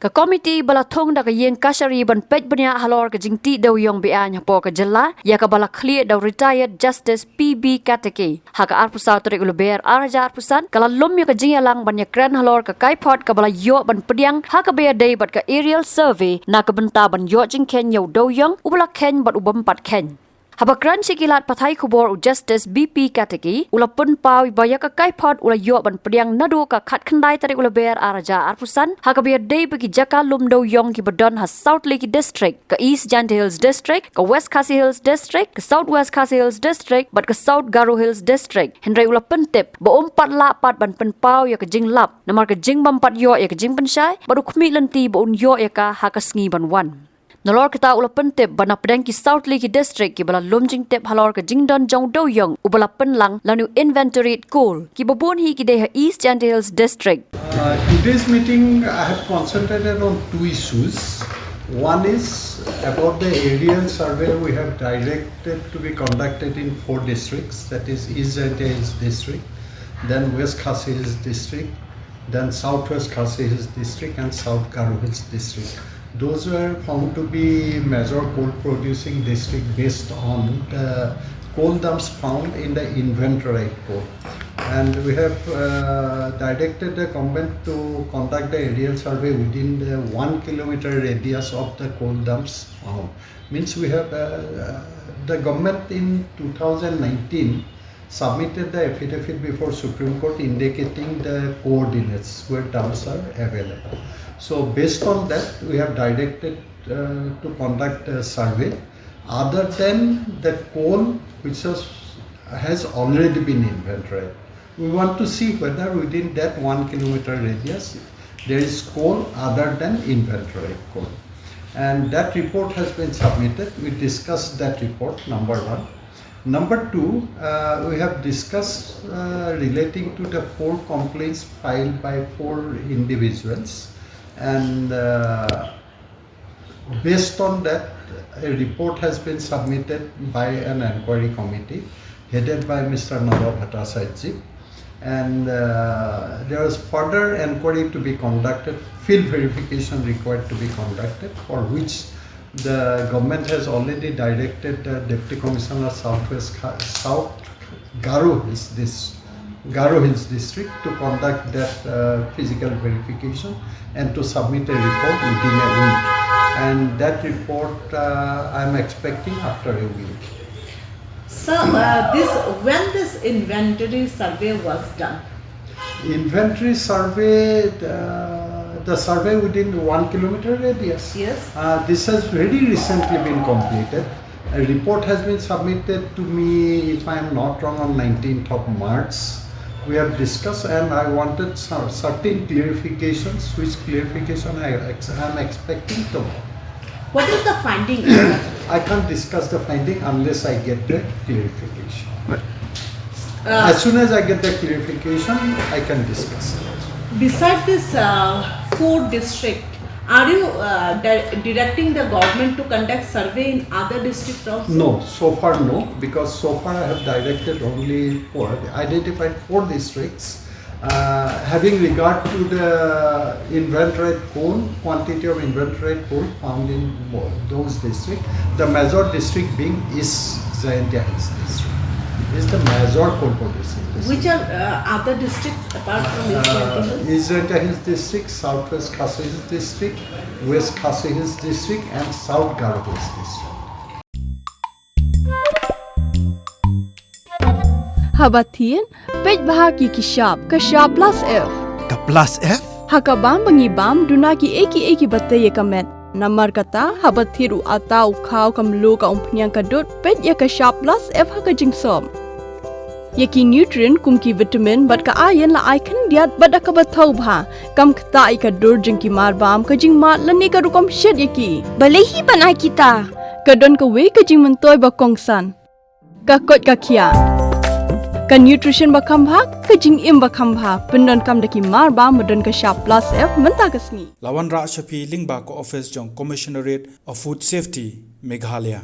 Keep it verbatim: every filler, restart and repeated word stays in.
Ka komiti ba la thung da ka ïing kashari ban peit bniah halor ka jingtih dewïong beaiñ hapoh ka jylla, ïa kaba la khlieh da u retired Justice P B Kateki, ha ka arphew saw tarik u Lber ar hajar arphew san, ka la lum ïa ka jingïalang ban ïakren halor ka kaiphod kaba la ïoh ban pdiang ha kaba ïadei bad ka aerial survey na ka bynta ban ïoh jingkheiñ ïa u dewïong uba la kheiñ bad u bym pat kheiñ. Haba kren sha ki lad pathai khubor u Justice B P Kateki u la pynpaw ba ïa ka kaiphod u la ïoh ban pdiang naduh ka khatkhyndai tarik u Lber ar hajar arphew san, ha kaba ïadei bad ki jaka lum dewïong kiba don ha saw tylli ki district, ka East Jaintia Hills District, ka West Khasi Hills District, ka South West Khasi Hills District bad ka South Garo Hills District. Hynrei u la pyntip ba um pat lah pat ban pynpaw ïa ka jinglap namar ka jingbym pat ïoh ïa ka jingpynshai bad u khmih lynti ba un ïoh ïa ka ha ka sngi ban wan. Nalor kata u la pyntip ba na pdeng ki saw tylli ki district kiba la lum jingtip halor ka jingdon jong u dewïong uba la pynlang lane u inventoried coal, kiba bun hi ki dei ha East Jaintia Hills District. Uh, today's meeting, I have concentrated on two issues. One is about the aerial survey we have directed to be conducted in four districts, that is East Jaintia Hills District, then West Khasi Hills District, then Southwest Khasi Hills District and South Garo Hills District. Those were found to be major coal producing district based on the coal dumps found in the inventory coal. And we have uh, directed the government to conduct the aerial survey within the one kilometer radius of the coal dumps found. Means we have uh, uh, the government in two thousand nineteen submitted the affidavit before Supreme Court indicating the coordinates where dumps are available. So based on that, we have directed uh, to conduct a survey other than the coal which has, has already been inventoried. We want to see whether within that one kilometer radius there is coal other than inventoried coal. And that report has been submitted. We discussed that report, number one. Number two, uh, we have discussed uh, relating to the four complaints filed by four individuals, and uh, based on that, a report has been submitted by an inquiry committee headed by Mister Naba Bhattacharjee, and uh, there is further inquiry to be conducted, field verification required to be conducted, for which the government has already directed the Deputy Commissioner Southwest Kha- South Garo Hills this Garo Hills District to conduct that uh, physical verification and to submit a report within a week. And that report uh, I'm expecting after a week. So uh, this when this inventory survey was done? Inventory survey, uh, the survey within one kilometer radius. Yes. Uh, this has very recently been completed. A report has been submitted to me, if I am not wrong, on nineteenth of March. We have discussed, and I wanted some certain clarifications, which clarification I ex- am expecting tomorrow. What is the finding? I can't discuss the finding unless I get the clarification. Uh, As soon as I get the clarification, I can discuss it. Beside this uh, four district, are you uh, di- directing the government to conduct survey in other district also? No, so far no, because so far I have directed only four, identified four districts. Uh, having regard to the inventory coal, quantity of inventory coal found in those districts, the major district being East Jaintia Hills district is the major coal producing district. Which are uh, other districts apart from East Jaintia Hills? East Jaintia Hills district, Southwest Khasi Hills district, West Khasi Hills district, and South Garo Hills district. Haba thied, peit bha ki ki shap, ka shap plus F. Ka plus F? Ha ka bam ba ngi bam, duna ki ei ki ei kiba tei ïa ka met. Namar kata, haba thied u ata u khaw ka mluh ka umphniang ka dud, peit ïa ka shap plus F ha ka jingsop. Ïa ki nutrient kum ki vitamin bad ka iron la ai khyndiat bad da kaba thaw bha. Kam ktah ïa ka dur jong ki mar bam, ka jingmad lane ka rukom shet ïa ki. Balei hi ban ai kita? Ka don kawei ka jingmyntoi ba kongsan. Ka koit ka khiah. Ka nutrition ba kham bha, ka jingim ba kham bha, pyndonkam da ki mar bam ba don ka shap plus F mynta ka sngi. La wanrah sha phi lyngba ka office jong Commissionerate of Food Safety, Meghalaya.